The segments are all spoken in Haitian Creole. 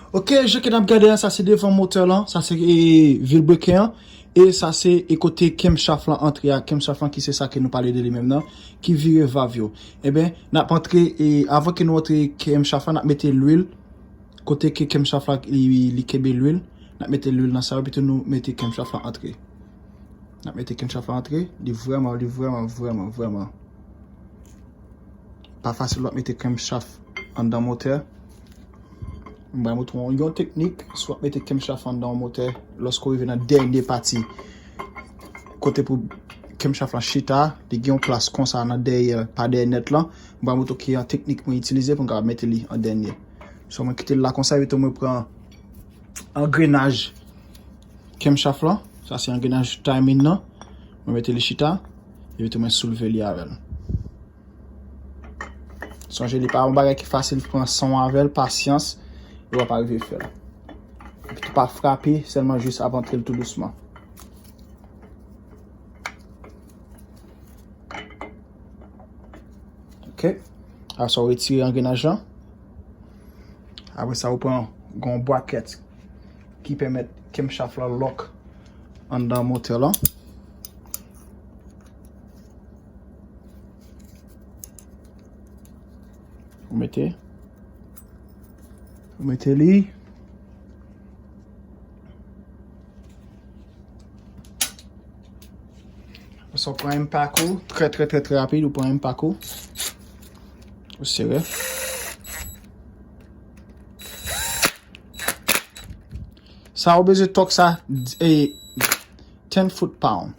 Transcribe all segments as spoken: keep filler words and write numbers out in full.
Ok, jan ke n ap gade a, sa se devan motè lan, sa se e, vilbreker an, e sa se e kote camshaft lan antre a, camshaft lan ki se sa ke nou pale de li menm nan, ki vire valv yo. Enben, n ap antre, e avan ke nou antre camshaft lan, n ap mete lwil, kote ke camshaft lan li, li kenbe lwil, n ap mete lwil nan sa yo, epi tou nou mete camshaft lan antre. N ap mete camshaft lan antre, li vrèman, li vrèman, vrèman, vrèman pa fasil w ap mete camshaft anndan motè. M pral montre w yon teknik, si w ap mete camshaft anndan yon motè, lòske w rive nan dènye pati, kote pou camshaft lan chita, li gen yon plas konsa nan dèyè, pa dèyè nèt lan. M pral montre w ki yon teknik mwen itilize pou m kapab mete li an dènye. So, mwen kite l la konsa, epi tou mwen pran angrenaj camshaft lan. Sa se angrenaj timing nan. Mwen mete li chita, epi tou mwen soulve li avè l. Sonje, li pa yon bagay ki fasil, pran san w avè l, pasyans, e w ap arive fè l. Epi tou pa frape, sèlman jis ap antre l tou dousman. Ok. Apre sa, w retire angrenaj lan. Apre sa, ou pran yon bwakèt ki pèmèt camshaft lan lòk anndan motè lan. Ou mete, ou mete li. Apre sa, w pran impact ou, trè, trè, trè, trè rapid, ou pran impact ou. Ou sere. Sa, ou bezwen tòk sa, e, ten foot pound.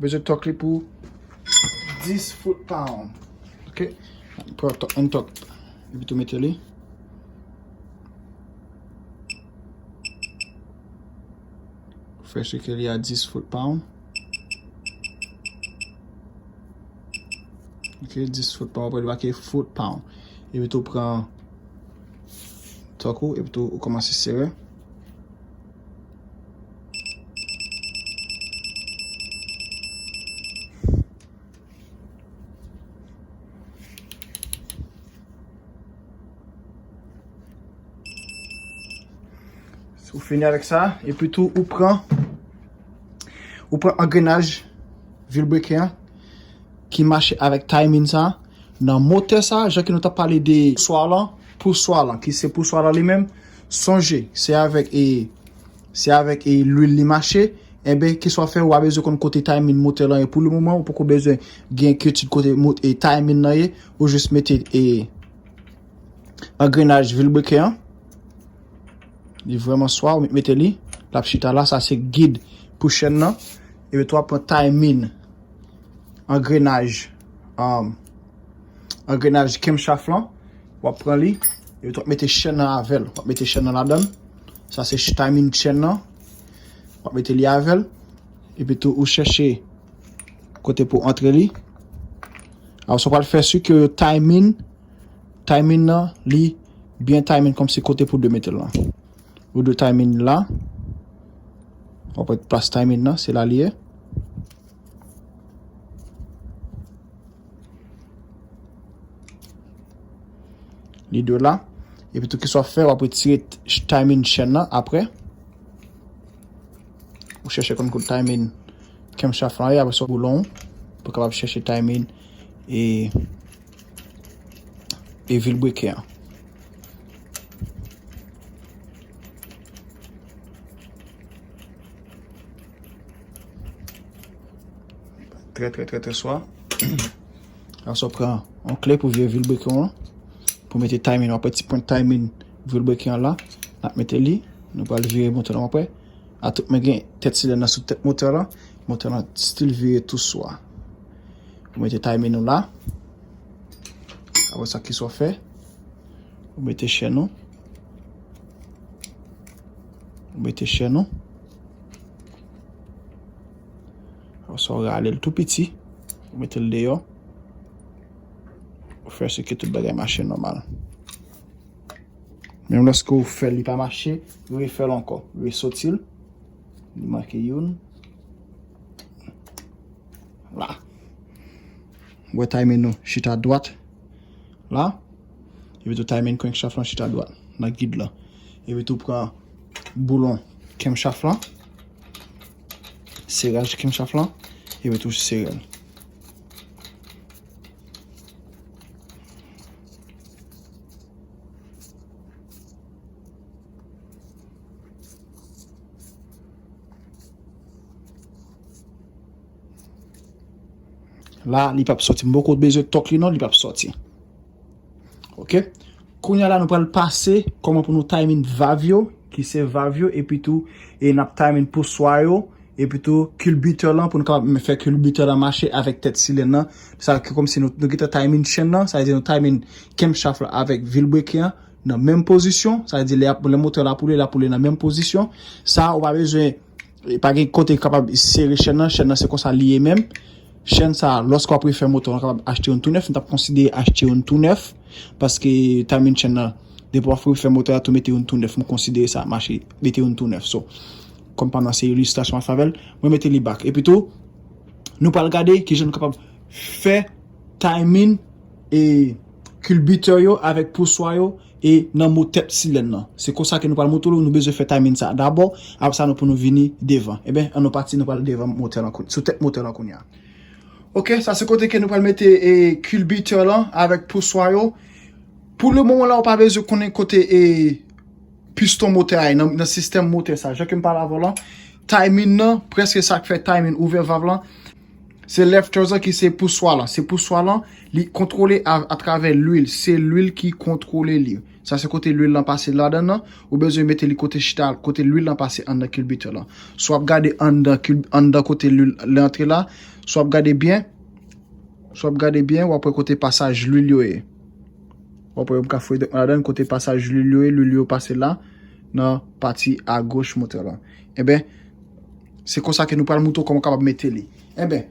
Bezwen tòk li pou dis foot pound. Ok. Pran tòk, yon tòk. Epi tou mete li. Fè si ke li a dis foot pound. Ok, dis foot pound. Apre li make foot pound. Epi tou pran tòk ou, epi tou ou kòmanse sere. Ou fini avèk sa, epi tou ou pran, ou pran angrenaj vilbreker an ki mache avèk timing sa, nan motè sa, jan ke nou t ap pale de pouswa lan, pouswa lan, ki se pouswa lan li menm, sonje, se avèk, e, se avèk, e, lwil li mache, enben, keswa fè ou pa bezwen konn kote timing motè lan ye pou le moman, ou poko bezwen gen enkyetid kote mo-, e, timing nan ye, ou jis mete, e, angrenaj vilbreker an. Li vrèman swa, ou mete li, l ap chita la, sa se gid pou chèn nan. Epi tou w ap pran timing, angrenaj, um, angrenaj camshaft lan, w ap pran li, epi tou w ap mete chèn nan avè l, w ap mete chèn nan ladan l. Sa se ch-, timing chèn nan, w ap mete li avè l, epi tou ou chèche kote pou antre li. Apre sa, w pral fè si ke timing, timing nan, li byen timing kòmsi kote pou de mete l lan. Ou dwe timing la. W ap wè plas timing nan, se la li ye. Li dwe la. Epi tou, kisa w ap fè, w ap retire timing chèn nan apre. Ou chèche konn kote timing camshaft lan ye, apre sa boulon ou pou kapab chèche timing e, e vilbreker an. Trè, trè, trè, trè swa. Apre sa, w pran yon kle pou vire vilbreker an. Pou mete timing, w ap pran ti pwent timing vilbreker an la. N ap mete li. Nou pral vire motè lan apre. A tout, men gen tèt silèn nan sou tèt motè lan. Motè lan still vire tou swa. Ou mete timing ou la. Apre sa, kisa w fè? Ou mete chèn ou. Ou mete chèn ou. Apre sa, ou rale l tou piti. Ou mete l deyò. Ou fè si ke tout bagay mache nòmal. Menm lòske ou fè li pa mache, refè l ankò. Resoti l. Li manke youn. La. Ou wè timing nou chita dwat. la. Epi tou timing crankshaft lan chita dwat nan gid lan. Epi tou pran boulon camshaft lan, seraj camshaft lan, epi tou sere l. La, li p ap sòti. M poko bezwen tòk li non, li p ap sòti. Ok. Kounye a la, nou pral pase kòman pou nou timing valve yo, ki se valve yo, epi tou, e n ap timing pouswa yo, epi tou, culbuter lan, pou nou kapab fè culbuter lan mache avèk tèt silèn nan. Sa ki kòmsi nou, nou gentan timing chain nan, sa vle di nou timing camshaft la avèk vilebrequin an nan menm pozisyon, sa vle di lè, lè motè la ap woule, l ap woule nan menm pozisyon. Sa, ou pa bezwen E pa gen kote ki kapab sere chain nan, chain nan se konsa li ye menm. Chain sa, lòske w ap refè motè w, w kapab achte youn tou nèf. M t ap konsidere achte youn tou nèf, paske timing chain nan, depi w ap refè motè a, tou mete youn tou nèf. M konsidere sa mache, mete youn tou nèf. So, kòm pa m nan se ilistrasyon m ap fè avè l, mwen mete li back. Epi tou, nou pral gade kijan nou kapab fè timing e culbuter yo avèk pouswa yo e nan mo tèt silèn nan. Se konsa ke nou pral montre w, nou bezwen fè timing sa dabò, apre sa nou pou nou vini devan. Ebyen, ann nou pati, nou pral devan motè lan koun-, sou tèt motè lan kounye a. Ok, sa se kote ke nou pral mete e culbuter lan avèk pouswa yo. Pou le moman la, ou pa bezwen konnen kote e piston motè a ye nan, nan sistèm motè sa. Jan ke m pale avè w lan, timing nan, prèske sa k fè timing ouvè valve lan, se lifters lan ki se pouswa lan. Se pouswa lan, li kontwole a, atravè lwil. Se lwil ki kontwole li. Sa se kote lwil lan pase ladan nan. Ou bezwen mete li kote chita, kote lwil lan pase anndan culbuter lan. Si w ap gade anndan kil-, anndan kote lwil lan antre la, si w ap gade byen, si w ap gade byen, w ap wè kote pasaj lwil yo ye. W ap wè yo ka foure dwèt mwen ladan, kote pasaj lwil yo ye, lwil yo pase la, nan pati agoch motè lan. Ebyen, se konsa ke nou pral montre w kòman w kapab mete li. Ebyen,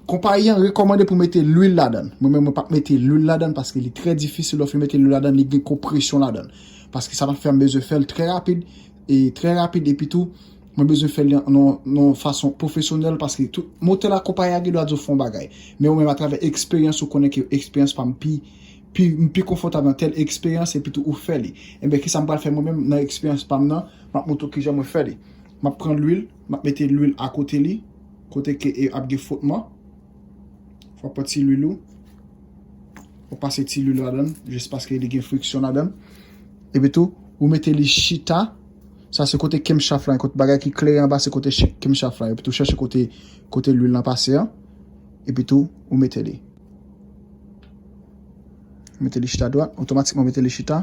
konpayi an rekòmande pou mete lwil ladan. Mwen menm, mwen p ap mete lwil ladan paske li trè difisil lè w fin mete lwil ladan, li gen konpresyon ladan. Paske sa p ap fè m bezwen fè l trè rapid, e trè rapid, epi tou, mwen bezwen fè li nan, nan yon fason pwofesyonèl paske tout motè la konpayi a gen dwa di w fè yon bagay. Men ou menm atravè eksperyans ou konnen ke eksperyans pa m pi, pi, m pi konfòtab nan tèl eksperyans epi tou ou fè li. Ebyen, kisa m pral fè mwen menm nan eksperyans pa m nan, m ap montre w kijan mwen fè li. M ap pran lwil, m ap mete lwil akote li, kote ke e ap gen fwotman. Fò w pran ti lwil ou. Ou pase ti lwil ladan l, jis paske li gen friksyon ladan l. Epi tou, ou mete li chita. Sa se kote camshaft lan, kote bagay ki klere anba, se kote ch-, camshaft lan. Epi tou, chèche kote, kote lwil lan pase an. Epi tou, ou mete li. Mete li chita dwat, otomatikman mete li chita.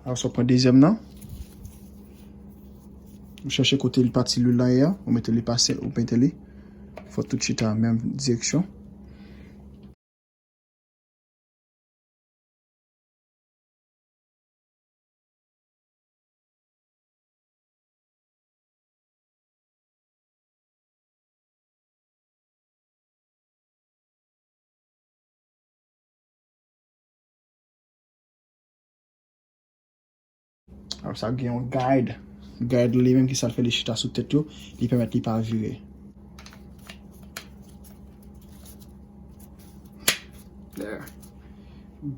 Apre sa, w pran dezyèm nan. Ou chèche kote li pati lwil lan ye a, ou mete li pase, ou mete li. Fò tout chita menm direksyon. Apre sa, gen yon guide. Guide li menm ki sa l fè li chita sou tèt yo, li pèmèt li pa vire.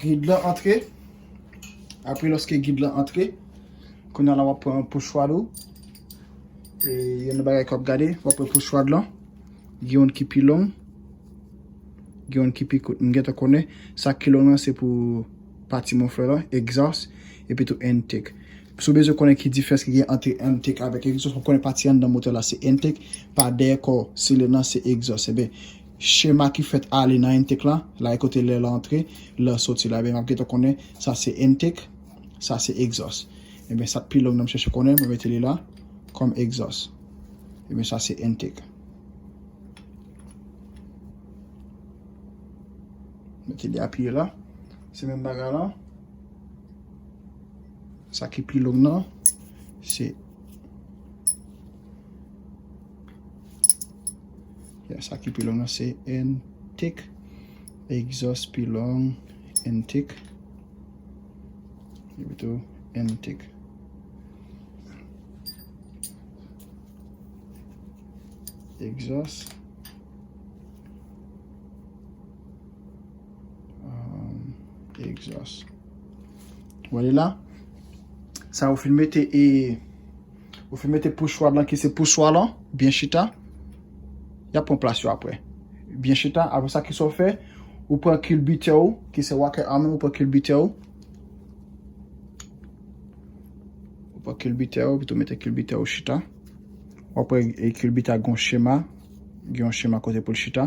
Gid lan antre. Apre, lòske gid lan antre, kounye a la w ap pran pouchwad ou. E, youn nan bagay ke w ap gade, w ap pran pouchwad lan. Gen youn ki pi long, gen youn ki pi kout. M gentan konnen sa ki long lan se pou pati moflè lan, egzòs, epi tou intake. Si w bezwen konnen ki diferans ki gen ant intake avèk egzòs, w ap konnen pati anndan motè la se intake, pa dèyè kò silèn nan se egzòs. Ebyen, chema ki fèt ale nan intake la, la e kote lè l antre, lè l soti la. Ebyen, m ap gentan konnen sa se intake, sa se egzòs. Ebyen, sa k pi long nan m chèche konnen, mwen mete li la kòm egzòs. Ebyen, sa se intake. Mete li apiye la. Se menm bagay la. Sa ki pi long nan, se, yeah, sa ki pi long nan, se intake. Egzòs pi long, intake. Epi tou, intake. Egzòs. Egzòs. Ou wè li la? Sa ou fin mete e ou fin mete pouchwa lan ki se pouchwa lan byen chita. Y ap pran plas yo apre. Byen chita. Apre sa, kisa w fè? Ou pran kilbitè w ki se Walker Arm, ou pran kilbitè w. Ou pran kilbitè w, epi tou mete kilbitè w chita. W ap wè e kilbitè a gen yon chema. Gen yon chema kote pou l chita.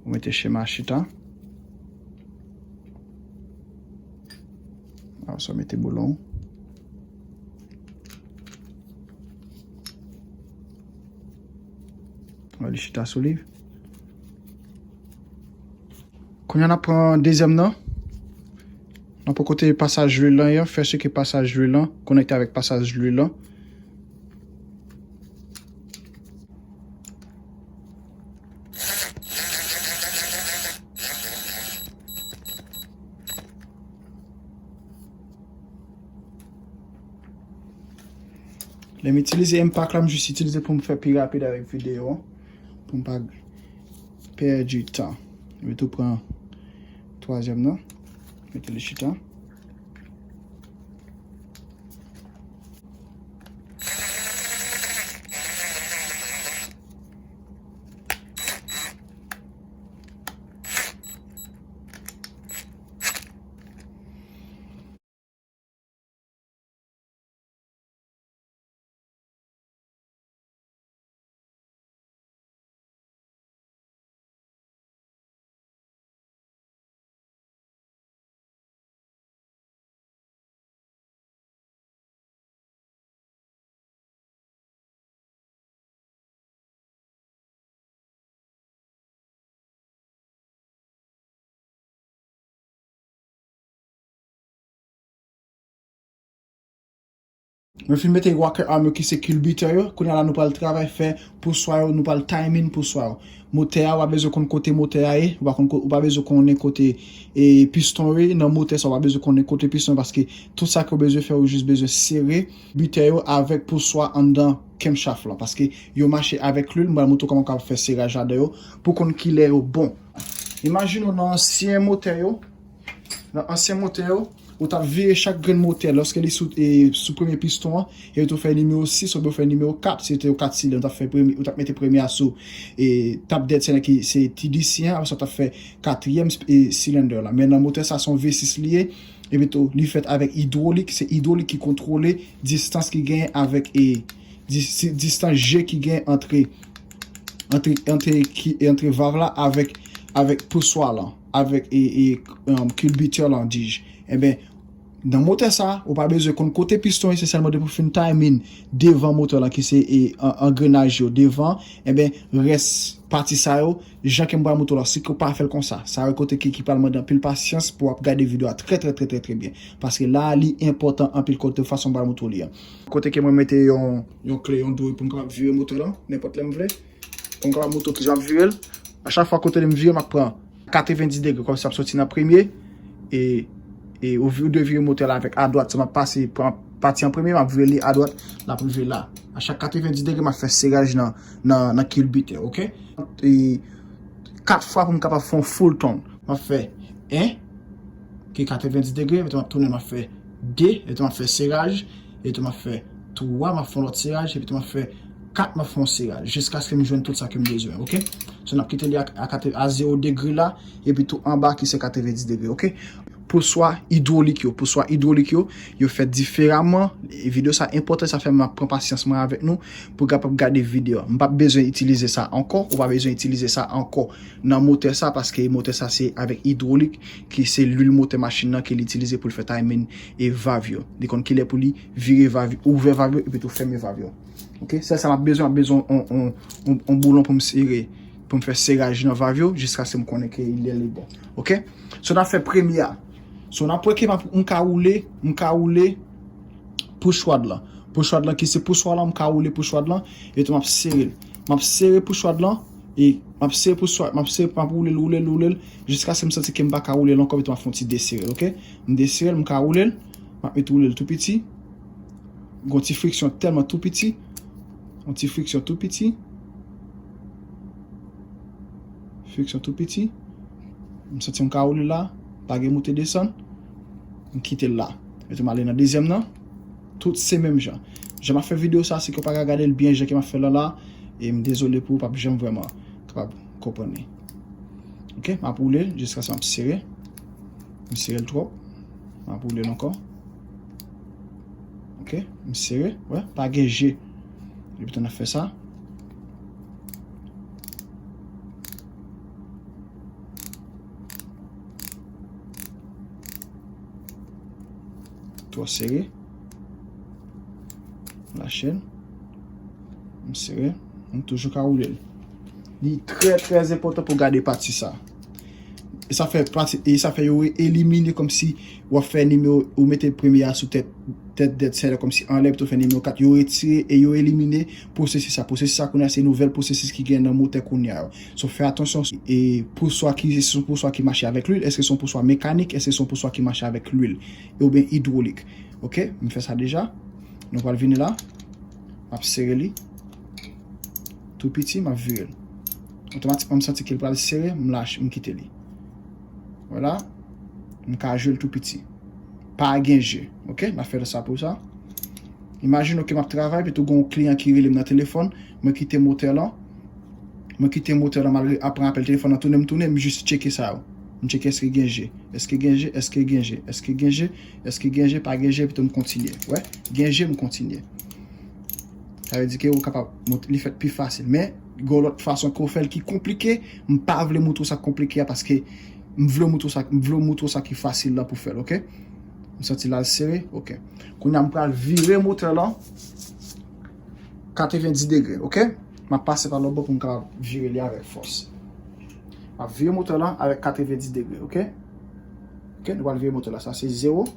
Ou mete chema a chita. Apre sa, w mete boulon. Wè, li chita sou li. Kounye a, n ap pran dezyèm nan. N ap pran kote pasaj lwil lan ye, fè si ke pasaj lwil lan konekte avèk pasaj lwil lan. Lè m itilize impact la, m jis itilize pou m fè pi rapid avèk videyo an, pou m pa pèdi tan. Epi tou pran twazyèm nan, mete li chita. Mwen fin mete Walker Arm yo ki se kilbitè yo. Kounye a la nou pral travay fè pouswa yo, nou pral timing pouswa yo. Motè a, w pa bezwen konn kote motè a ye, ou pa konn ko- ou pa bezwen konnen kote e piston yo ye. Nan motè sa, ou pa bezwen konnen kote piston yo, paske tout sa ke w bezwen fè, ou jis bezwen sere kilbitè yo avèk pouswa anndan camshaft lan, paske yo mache avèk lwil. Mwen pral montre w kòman w kapab fè seraj ladan yo pou konn kilè yo bon. Imajine w nan ansyen motè yo, nan ansyen motè yo, ou t ap vire chak grenn motè lòske li sou, e, sou premye piston an, epi tou fè nimewo sis oubyen w fè nimewo kat, si te yon kat silend, ou t ap fè premye, ou t ap mete premye a sou, e, tap dead cylinder ki se T D C an, apre sa w t ap fè katriyèm, e, cylinder la. Men nan motè sa, se yon V sis li ye, epi tou, li fèt avèk idwolik, se idwolik ki kontwole distans ki genyen avèk, e, dis- distans je ki genyen antre, antre, antre, ki, antre valv la avèk, avèk pouswa lan, avèk, e, e, um, kilbitè lan, dis-je. Enben, nan motè sa, ou pa bezwen konn kote piston ye, se sèlman depi w fin timing devan motè lan, ki se, e, an- angrenaj yo devan, enben, rès pati sa yo, jan ke m pral montre w la, si ke w pa fè l konsa, sa yo kote ki, ki pral mande anpil pasyans pou w ap gade videyo a trè, trè, trè, trè, trè byen. Paske la, li enpòtan anpil kote fason m pral montre w li an. Kote ke mwen mete yon, yon kle, yon dwouy pou m kapab vire motè lan, nenpòt lè m vle. Pou m kapab montre w kijan m ap vire l. A chak fwa kote m vire, m ap pran katrevendis degre, kòmsi m ap soti nan premye, e, e ou vi- ou dwe vire motè la avèk adwat, sa m ap pase, pran pati an premye, m ap vire li adwat, l ap rive la. A chak katrevendis degre, m ap fè seraj nan, nan, nan kilbitè, oke? E kat fwa pou m kapab fè yon full turn. M ap fè en, ki katrevendis degre, epi tou m ap tounen, m ap fè de, epi tou m ap fè seraj, epi tou m ap fè twa, m ap fè yon lòt seraj, epi tou m ap fè kat, m ap fè yon seraj, jiskaske m jwenn tout sa ke m bezwen, oke? So, n ap kite li a, a, katre- a zewo degre la, epi tou anba ki se katrevendis degre, oke? Pouswa idwolik yo, pouswa idwolik yo, yo fèt diferaman. E videyo sa enpòtan, sa fè m ap pran pasyans mwen avèk nou pou kapab gade videyo a. M p ap bezwen itilize sa ankò, ou pa bezwen itilize sa ankò nan motè sa, paske motè sa se avèk idwolik, ki se lwil motè machin nan ke li itilize pou l fè timing e valv yo. Li konn kilè pou li vire valv, ouvè valv yo, epi tou fèmen valv yo. Oke? Sèl sa m ap bezwen, m ap bezwen on, on, on, on boulon pou m sere, pou m fè seraj nan valv yo, jiskaske m konnen ke lè li bon. Oke? So, n ap fè premye a. So, n ap wè ke m ap- m ka woule, m ka woule pouchwad lan. Pouchwad lan ki se pouswa lan, m ka woule pouchwad lan, epi tou m ap sere l. M ap sere pouchwad lan, e m ap sere pouswa, m ap sere, m ap woule l, woule l, woule l, jiskaske m santi ke m pa ka woule l ankò, epi tou m ap fè yon ti desere l, oke? M desere l, m ka woule l, m ap met woule l tou piti. Gon ti friksyon tèlman tou piti. Yon ti friksyon tou piti. Friksyon tou piti. M santi m ka woule la. Pa gen moute desann. M kite l la. Epi tou m ale nan dezyèm nan. Tout se menm jan. Jan m ap fè videyo sa, si ke w pa ka gade l byen jan ke m ap fè l la, e m dezole pou ou, p ap janm vrèman kapab konprann li. Ok, m ap woule l jiskaske m ap sere. M sere l twòp. M ap woule l ankò. Ok, m sere. Wè, pa gen je. Epi tou n ap fè sa. Twò sere. Lache l. M sere. M toujou ka woule l. Li trè, trè enpòtan pou gade pati sa. E sa fè pati, e sa fè yo elimine kòmsi w ap fè nimewo, ou mete premye a sou tèt, tèt dèt sèlè kòmsi anlè, epi tou fè nimewo kat. Yo retire e yo elimine pwosesis sa. Pwosesis sa kounye a se nouvèl pwosesis ki gen nan motè kounye a yo. So, fè atansyon, e pouswa ki, se yon pouswa ki mache avèk lwil, èske se yon pouswa mekanik, èske se yon pouswa ki mache avèk lwil, oubyen idwolik. Ok, m fè sa deja. Nou pral vini la. M ap sere li. Tou piti, m ap vire l. Otomatikman, m santi ke l pral sere, m lache, m kite li. Vwala. M ka jwe l tou piti. Pa gen je. Ok, m ap fè sa pou sa. Imajine ke m ap travay, epi tou gen yon kliyan ki rele m nan telefòn, mwen kite motè lan. Mwen kite motè lan, m al re-, ap pran apèl telefòn nan, tounen m tounen, m jis tcheke sa yo. M tcheke èske gen je, èske gen je, èske gen je, èske gen je, èske gen je, pa gen je, epi tou m kontinye. Wè, gen je, m kontinye. Sa vle di ke ou kapab mont-, li fèt pi fasil. Men, gen yon lòt fason ke w fè l ki konplike, m pa vle moutre w sa k konplike a, paske m vle moutre w sa, m vle moutre w sa ki fasil la pou fè l, ok? M santi l al sere, ok. Kounye a, m pral vire motè lan katrevenndis degre, ok? M ap pase pa lòt bò pou m kapab vire li avèk fòs. M ap vire motè lan avèk katrevenndis degre, ok? Ok, nou pral vire motè lan. Sa se zewo.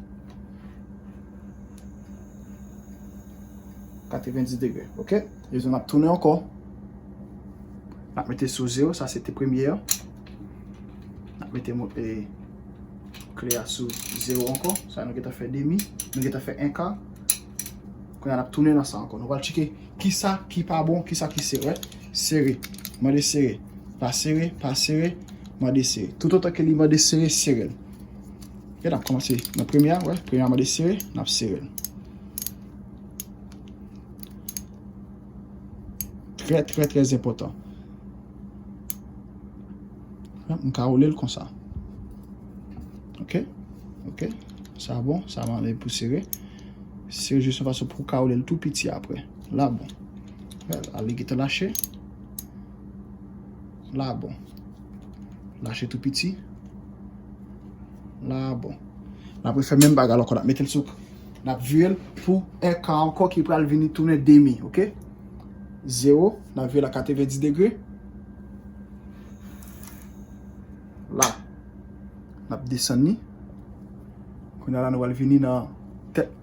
Katrevenndis degre, ok? E n ap tounen ankò. N ap mete sou zewo, sa se te premye an. N ap mete mo-, e, kle a sou zewo ankò. Sa nou gentan fè demi. Nou gentan fè en ka. Kounye a n ap tounen nan sa ankò. Nou pral tcheke kisa ki pa bon, kisa ki sere. Sere. Mande sere. Pa sere, pa sere. Mande sere. Toutotan ke li mande sere, sere l. Ok, n ap kòmanse nan premye a, wè. Premye a mande sere, n ap sere l. Trè, trè, trè enpòtan. M ka woule l konsa. Ok? Ok? Sa bon, sa mande pou sere. Sere jis yon fason pou w ka woule l tou piti apre. La bon. Al li gentan lache. La bon. Lache tou piti. La bon. N ap refè menm bagay la ankò, n ap mete l sou, n ap vire l pou en ka ankò ki pral vini tounen demi, ok? Zewo, n ap vire l a katrevenndis degre. La. N ap desann li. Kounye a la, nou pral vini nan tèt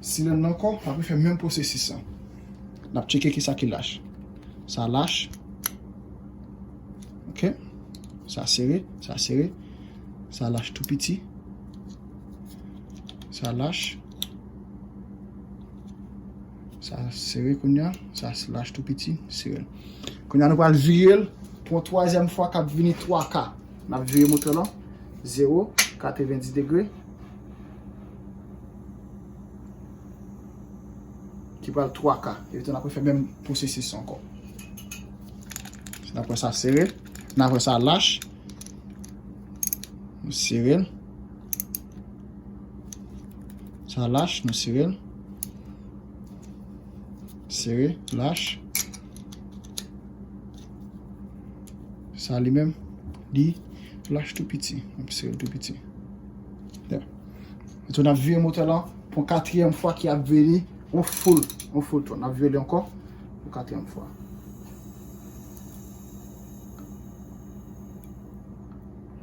silenn nan ankò, n ap refè menm pwosesis lan. N ap tcheke kisa ki lach. Sa lach. Ok. Sa sere, sa sere. Sa lach tou piti. Sa lach. Sa sere kounye a. Sa lach tou piti, sere l. Kounye a, nou pral vire l pou yon twazyèm fwa k ap vini twa ka. N ap vire motè lan. Zewo, katrevenndis degre. Ki pral twa ka. Epi tou n ap refè menm pwosesis ankò. N ap wè sa sere. N ap wè sa lach. Nou sere l. Sa lach, nou sere l. Sere, lach. Sa li menm, li lach tou piti. N ap sere l tou piti. Yeah. Epi tou n ap vire motè lan pou yon katriyèm fwa ki ap vini yon full, yon full turn. N ap vire li ankò pou katriyèm fwa.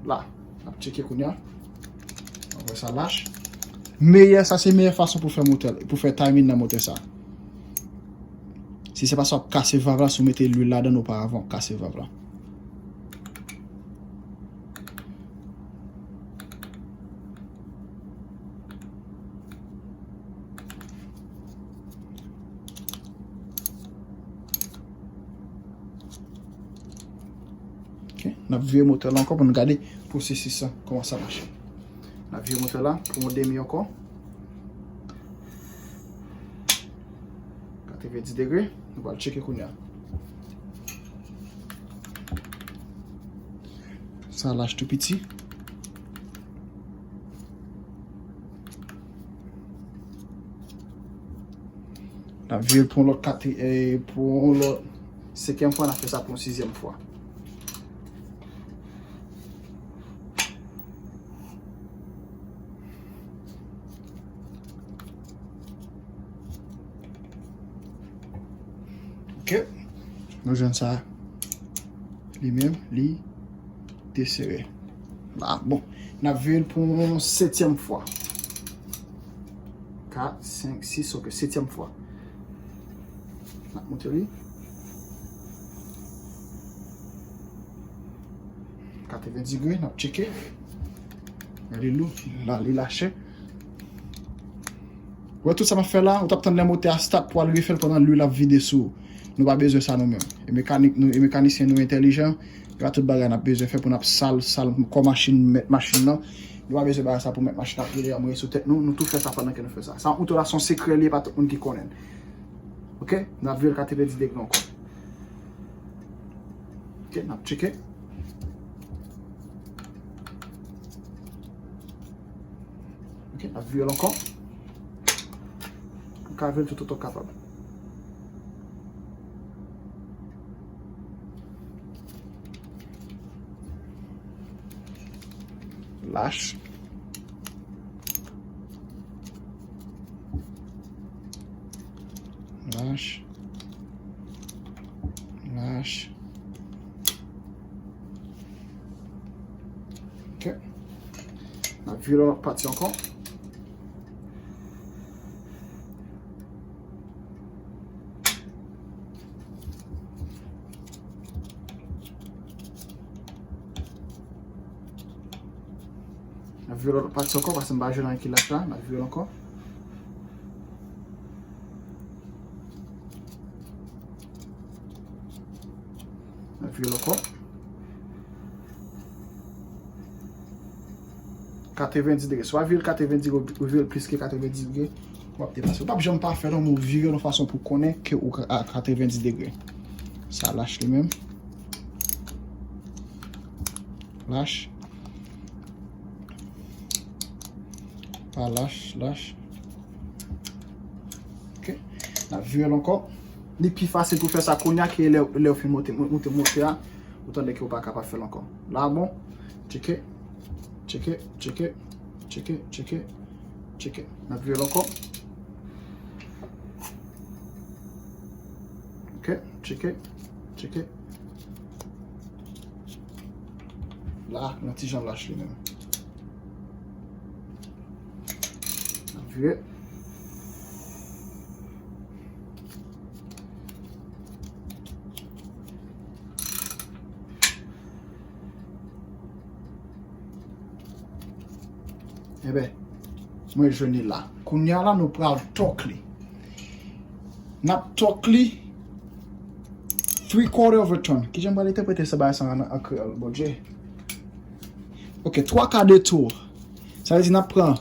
La, n ap tcheke kounye a. Apre sa lach. Meyè, sa se meyè fason pou fè motè, pou fè timing nan motè sa. Si se pa sa w ap kase valv la, si w mete lwil ladan oparavan, w ap kase valv la. Ok, n ap vire motè la ankò pou nou gade pwosesis la, kòman sa mache. N Vire montè la pou yon demi ankò. Katrevendis degre. Nou pral tcheke kounye a. Sa lach tou piti. N ap vire l pou yon lòt katri, eh, pou yon lòt senkyèm fwa, n ap fè sa pou yon sizyèm fwa. Ok. Nou jwenn sa. Li menm, li desere. La, bon. N ap vire l pou yon setyèm fwa. Kat, senk, sis, ok, setyèm fwa. N ap monte li. Katrevendis degre, n ap tcheke. Li lou, la, li lache. Wè tout sa m ap fè la, ou t ap tann lè motè a start pou al refè l pandan lwil ap vide sou ou. Nou pa bezwen sa nou menm. E mekanik nou, e mekanisyen nou entèlijan, e pa tout bagay n ap bezwen fè pou n ap sal, sal kò machin, mèt machin nan. Nou pa bezwen bagay sa pou mèt machin ap rele anmwe sou tèt nou, nou tou fè sa pandan ke nou fè sa. Sa, mouton la se yon sekrè li, e pa tout moun ki konnen l. Ok, n ap vire l katrevendis degre ankò. Ok, n ap tcheke. Ok, n ap vire l ankò. Ou ka vire l tout otan w kapab. Lach. Lach. Lach. Ok. N ap vire lòt pati ankò. N ap vire lòt pati ankò, paske m pa jwenn anyen ki lach la. N ap vire l ankò. N ap vire l ankò. Katrevendis degre. Si w pa vire l katrevendis degre, ou vire l plis ke katrevendis degre, w ap depase. Ou p ap janm pafè non, men w vire l yon fason pou konnen ke ou ka, a katrevendis degre. Sa lach li menm. Lach. Pa lach, lach. Ok. N ap vire l ankò. Li pi fasil pou fè sa kounye a ke lè, lè w fin monte, monte, monte a. Ou tande ke w pa kapab fè l ankò. La, bon. Tcheke. Tcheke, tcheke, tcheke, tcheke, tcheke. N ap vire l ankò. Ok, tcheke, tcheke. La, yon ti jan lach li menm. N ap vire. Enben, mwen jwenn li la. Kounye a la, nou pral tòk li. N ap tòk li three quarter of a turn. Kijan m pral entèprete sa bagay sa an, an kreyòl, Bondye? Ok, twa ka de tou. Sa vle di n ap pran,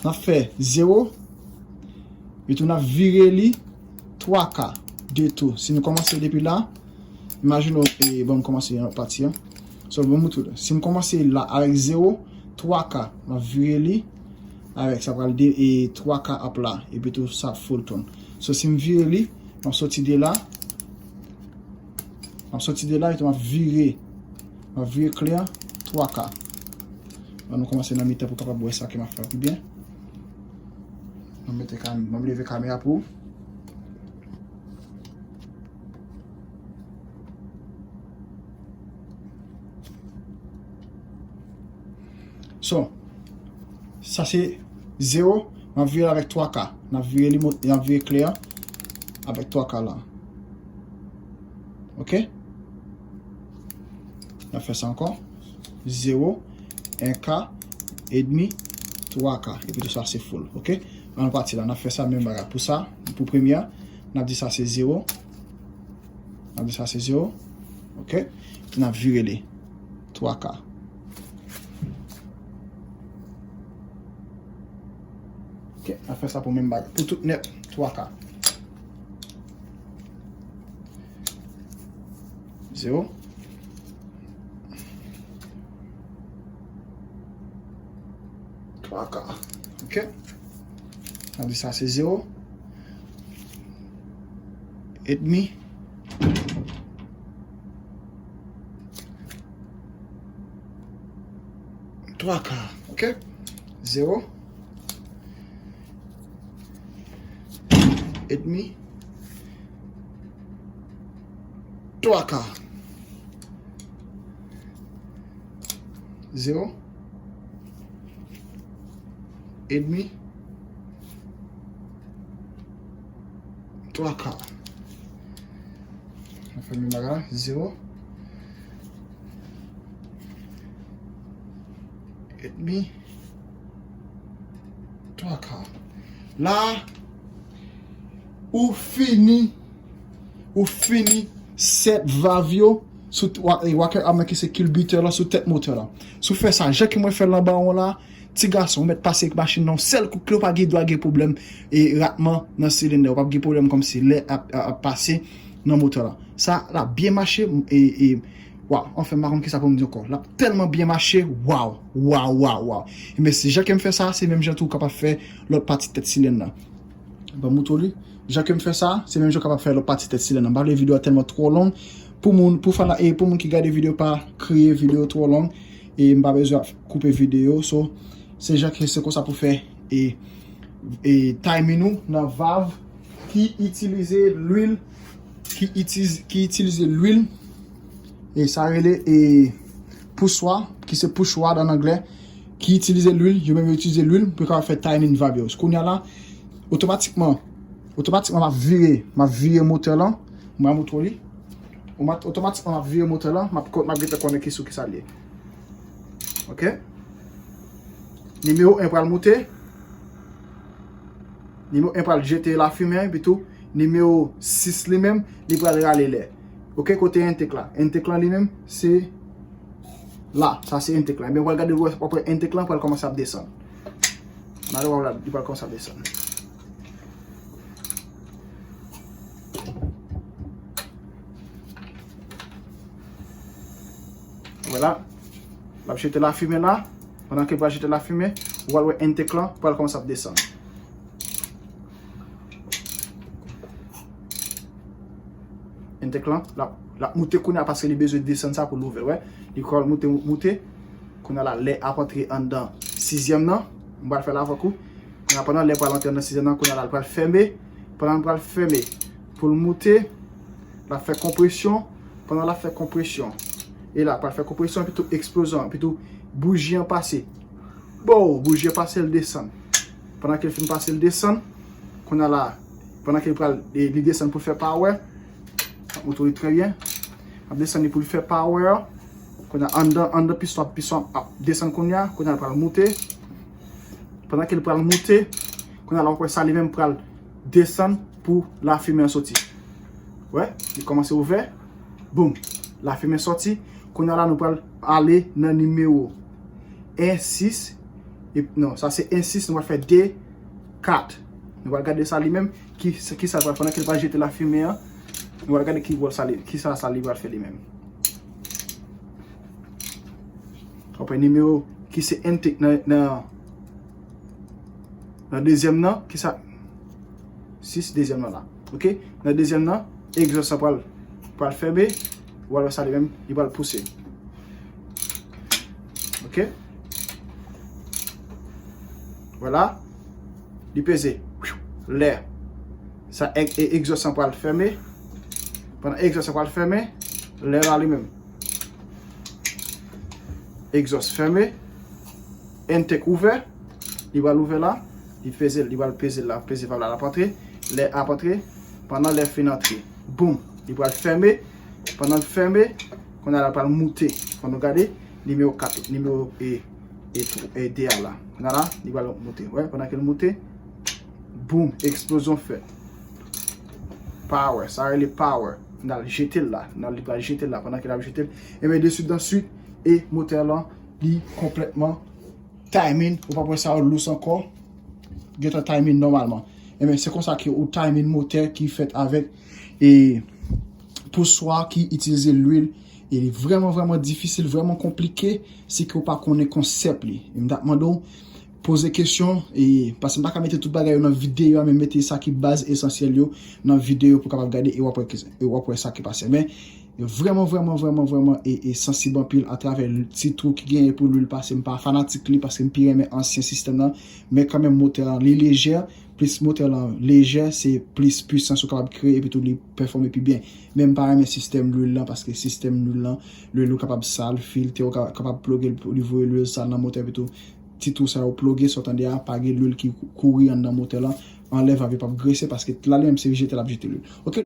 n ap fè zewo, epi tou n ap vire li twa ka de tou. Si nou kòmanse depi la, imajine w, e, bon, m kòmanse yon pati an. So, bon, m tou, si m kòmanse la avèk zewo, twa ka, m ap vire li avèk sa pral de, e, twa ka ap la, epi tou sa full turn. So, si m vire li, m ap soti de la, m ap soti de la, epi tou m ap vire, m ap vire klè an twa ka. An nou kòmanse nan mitan pou w kapab wè sa ke m ap fè pi byen. M ap mete kam-, m ap leve kamera pou ou. So, sa se zewo, m ap vire l avèk twa ka. N ap vire li, mo-, n ap vire klè an avèk twa ka la. Ok? N ap fè sa ankò. Zewo, en ka, edmi, twa ka. Epi tou sa se full. Ok? An nou pati la. N ap fè sa menm bagay. Pou sa, pou premye a, n ap di sa se zewo. N ap di sa se zewo. Ok? N ap vire li. Twa ka. Fè sa pou menm bagay. Pou tout nèt, twa K. Zewo. Twa K. Ok. Sa di sa se zewo. Edmi. Twa K. Ok. Zewo. Edmi. Twa K. Zewo. Edmi. Twa K. Ann fè menm bagay la. Zewo. Edmi. Twa K. La, ou fini. Ou fini sèt valv yo sou t- wa- e, walker arm nan ki se kilbitè la sou tèt motè la. Si w fè sa, jan ke mwen fè l nan bawon la, ti gason, ou mèt pase machin nan yon sèl kou kle, ou pa gen dwa gen pwoblèm e ratman nan silend la. Ou p ap gen pwoblèm kòmsi lè ap, ap, ap pase nan motè la. Sa l ap byen mache e, e, waw, anfen, m pa konn kisa pou m di ankò. L ap tèlman byen mache, waw, waw, waw, waw. Ebyen, se jan ke m fè sa, se menm jan tou ou kapab fè lòt pati tèt silend nan. Ban m montre w li. Jan ke m fè sa, se menm jan w kapab fè lòt pati tèt silend nan. M pa vle videyo a tèlman twò long. Pou moun, pou fana, e pou moun ki gade videyo pa kriye videyo twò long. E m pa bezwen koupe videyo. So, se jan ke se konsa pou fè e, e timing ou nan valv ki itilize lwil, ki itilize, ki itilize lwil. E sa rele e pouswa, ki se pouswa an anglè, ki itilize lwil, yo menm yo itilize lwil pou yo kapab fè timing valv yo. Kounye a la, otomatikman, otomatikman m ap vire, m ap vire motè lan, m ap montre w li. Otomatikman m ap vire motè lan, m ap, m ap gentan konnen ki sou kisa l ye. Ok? Nimewo en pral moute. Nimewo en pral jete lafimen, epi tou nimewo sis li menm, li pral rale lè. Ok, kote entek la? Entek lan li menm, se la. Sa se entek lan. Ebyen, w pral gade, w ap wè entek lan pral kòmanse ap desann. N ale wè la, li pral kòmanse ap desann. Wè la, l ap jete lafimen la. Pandan ke l pral jete lafimen, w al wè entek lan pral kòmanse ap desann. Entek lan, l ap, l ap moute kounye a paske li bezwen desann sa pou l ouvè l, wè. Li pral moute, moute. Kounye a la, lè ap antre anndan sizyèm nan. M pral fè l avèk ou. Kounye a, pandan lè pral antre anndan sizyèm nan, kounye a la, l pral fèmen. Pandan l pral fèmen, pou l moute, l ap fè konpresyon. Pandan l ap fè konpresyon, e la, pral fè konpresyon, epi tou eksplozyon, epi tou bouji an pase. Bow! Bouji an pase, l desann. Pandan ke l fin pase, l desann, kounye a la, pandan ke l pral, e, li desann pou l fè power, m ap montre w li trè byen. L ap desann li pou l fè power. Kounye a, anndan, anndan piston, piston ap desann kounye a, kounye a l pral moute. Pandan ke l pral moute, kounye a la, w ap wè sa li menm pral desann pou lafimen an soti. Wè, li kòmanse ouvè. Boum! Lafimen sòti. Kounye a la, nou pral ale nan nimewo en sis. E, non, sa se en sis, nou pral fè de kat. Nou pral gade sa li menm. Ki, ki sa l pral, pandan ke l pral jete lafimen an, nou pral gade ki wòl sa li, ki sa, sa li pral fè li menm. Apre nimewo ki se entek nan, nan, nan dezyèm nan, ki sa? Sis, dezyèm nan la. Ok? Nan dezyèm nan, egzòs la pral, pral fèmen. W al wè sa li menm, li pral pouse. Ok? Vwala. Li peze. Lè. Sa, e, e, egzòs la pral fèmen. Pandan egzòs la pral fèmen, lè la li menm. Egzòs fèmen. Entek ouvè. Li pral ouvè la. Li peze, li pral peze la. Peze valv la, l ap antre. Lè ap antre. Pandan lè fin antre. Boum. Li pral fèmen. Pandan l fèmen, kounye a la pral moute. Fò nou gade. Nimewo kat, nimewo e, e, e de a la. Kounye a la, li pral moute. Wè, pandan ke l moute. Boum. Eksplozyon fèt. Power. Sa rele power. N al jete l la. N al, li pral jete l la. Pandan ke l ap jete l, ebyen, de swit dan swit, e motè lan, li konplètman timing. Ou p ap wè sa lous ankò. gentan timen nòmalman. Ebyen, se konsa ke ou timen motè ki fèt avèk e pouswa ki itilize lwil. E li vrèman, vrèman difisil, vrèman konplike si ke ou pa konnen konsèp li. E m t ap mande w poze kesyon, e, paske m pa ka mete tout bagay yo nan videyo a, men mete sa ki baz esansyèl yo nan videyo pou w kapab gade e w ap wè, e w ap wè sa ki pase. Men, vrèman, vrèman, vrèman, vrèman, e, e sansib anpil atravè ti twou ki genyen pou lwil pase. M pa fanatik li paske m pi renmen ansyen sistèm nan, men kanmenm motè an, li lejè, plis motè lan lejè, se plis pwisans ou kapab kreye, epi tou li pèfòme pi byen. Men m pa renmen sistèm lwil lan, paske sistèm lwil lan, lwil ou kapab sal, filte, ou ka- kapab ploge l, li voye lwil sal nan motè, epi tou ti twou sa yo ploge, sa w tande a, pa gen lwil ki kouri anndan motè lan, anlè valv yo p ap grese, paske la li menm se jete l ap jete lwil. Ok,